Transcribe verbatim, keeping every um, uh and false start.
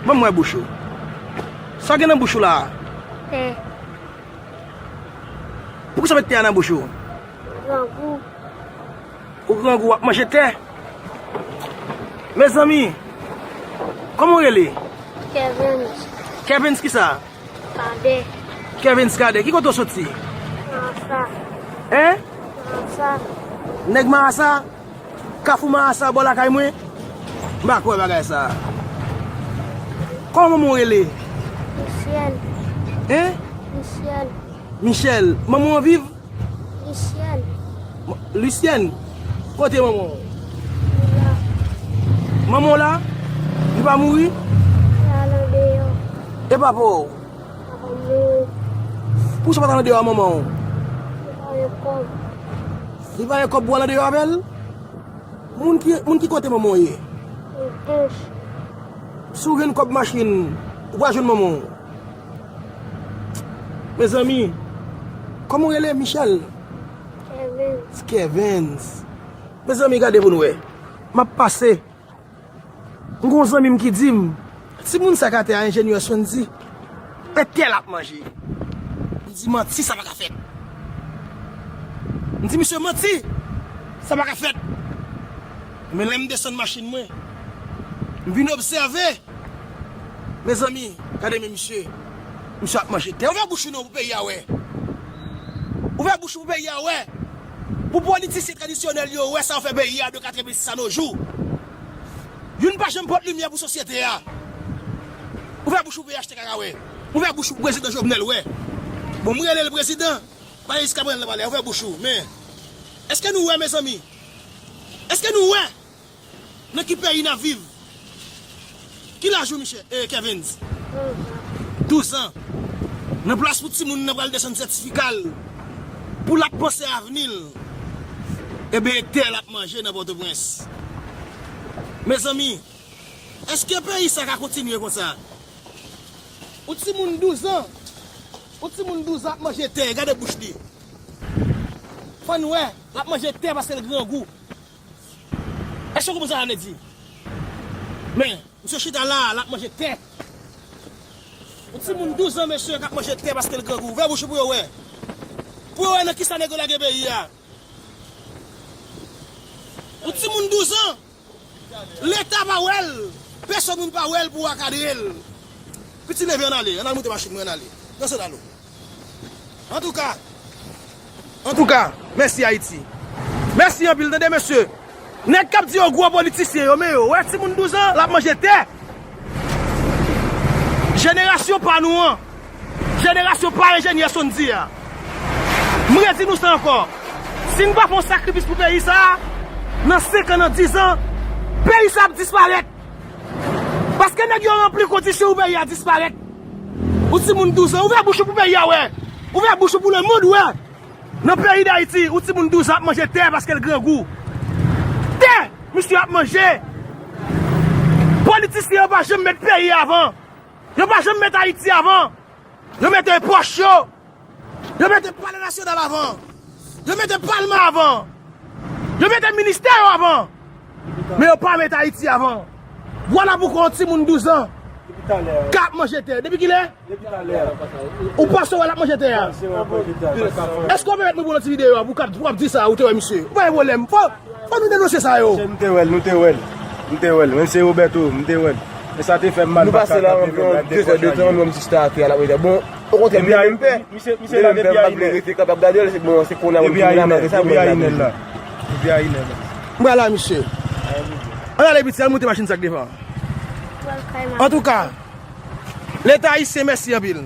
Ban m wè bouch ou. Sa w gen nan bouch ou la a? Tè. Poukisa w met tè a nan bouch ou? Grangou. Ou grangou, w ap manje tè? Mezanmi, kòman w rele? Kevens. Kevens kisa? Kadè. Kevens Kadè, ki kote w soti? Marasa. Hein? Marasa. Nèg Marasa? Kafou Marasa bò lakay mwen? M pa kwè bagay sa. Kòman manman w rele? Michel. Hein? Michel. Michel. Manman w viv? Lucienne. Lucienne? Kote manman w? Li la. Manman w la? Li pa mouri? Li al andeyò. E papa w? Papa m mouri. Poukisa w pa t al andeyò a manman w? Li pa gen kòb. Li pa gen kòb pou w al andeyò avè l? Moun ki, moun ki kote manman w ye? Nan Ponch. Si w jwenn kòb machin, ou pral jwenn manman w. Mezanmi, kòman w rele? Michel? Kevens. Kevens. Mezanmi, gade pou n wè. M ap pase. M gon zanmi m ki di m, timoun sa k atè a, enjenyè Sondy, e tè l ap manje. M di, manti, sa pa ka fèt. M di, misye, manti, sa pa ka fèt. Men lè m desann machin mwen, m vin obsève. Mezanmi, gade men misye. Misye ap manje tè. Ouvè bouch ou non pou peyi a wè. Ouvè bouch ou pou peyi a wè. Pou politisyen tradisyonèl yo wè sa yo fè peyi a de katrevensis a no jou. Youn pa janm pote limyè pou sosyete a. Ouvè bouch ou pou P H T K wè. Ouvè bouch ou pou prezidan Jovenel wè. Bon, m rele l prezidan. Pa jiska pran l nan palè. Ouvè bouch ou. Men, èske nou wè, mezanmi? Èske nou wè? Nan ki peyi n ap viv? Ki laj ou, Michel, eh, Kevens? Douz an. Nan plas pou timoun nan pral desann sètifika l, pou l ap panse avni l, ebyen, e tè l ap manje nan Pòtoprens. Mezanmi, èske peyi sa ka kontinye konsa? Ou timoun douz an, ou timoun douz an ap manje tè, gade bouch li. Fò n wè, l ap manje tè paske l grangou. Èske w konprann sa sa vle di? Men, misye chita la, l ap manje tè. Yon timoun douz an, mesye, k ap manje tè paske l grangou. Ouvè bouch ou pou yo wè. Pou yo wè nan kisa nèg yo lage peyi a. Yon timoun douz an, Leta pa wè l. Pèsonn moun pa wè l pou akadre l. Piti leve, ann ale. Ann al moute machin mwen, ann ale. Nan sandal ou. Antouka, antouka, mèsi Ayiti. Mèsi anpil, tande mesye. Nèg k ap di yo gwo politisyen yo, men yo wè timoun douz an, l ap manje tè. Jenerasyon pa nou an, jenerasyon pa enjenyè Sondy a. M redi nou sa ankò. Si n pa fè yon sakrifis pou peyi sa a, nan senk an, nan diz an, peyi sa a ap disparèt. Paske nèg yo ranpli kondisyon pou peyi a disparèt. Ou timoun douz an, ouvè bouch ou pou peyi a wè. Ouvè bouch ou pou lemonn wè. Nan peyi Dayiti, ou timoun douz an ap manje tè paske l grangou. Tè! Misye ap manje. Politisyen yo pa janm met peyi avan. Yo pa janm met Ayiti avan. Yo mete pòch yo. Yo mete palè nasyonal avan. Yo mete palman avan. Yo mete ministè yo avan. Men yo pa mete Ayiti avan. Vwala poukwa yon timoun douz an k ap manje tè. Depi kilè? Ou panse w wè l ap manje tè a? Èske w pèmèt mwen pou yon ti videyo a pou w ap di sa ou te wè misye? Ou pa gen pwoblèm. Fò, fò nou denonse sa yo. Nou te wè l, nou te wè l. Nou te wè l. Menm se Roberto, nou te wè l. Men sa te fè m mal. Nou pase la anviwon de zè de tan, nou wè misye chita atè a l ap manje tè. Bon, okontrè, m te menm pè. Misye, misye la depi ayinè. Rete kapab gade l, se bon, se kounye a m vin la, malgre sa, mwen la. Depi ayinè la. M pral la, misye. Ann ale piti, al moute machin sa k devan. Antouka, Leta ayisyen, mèsi anpil.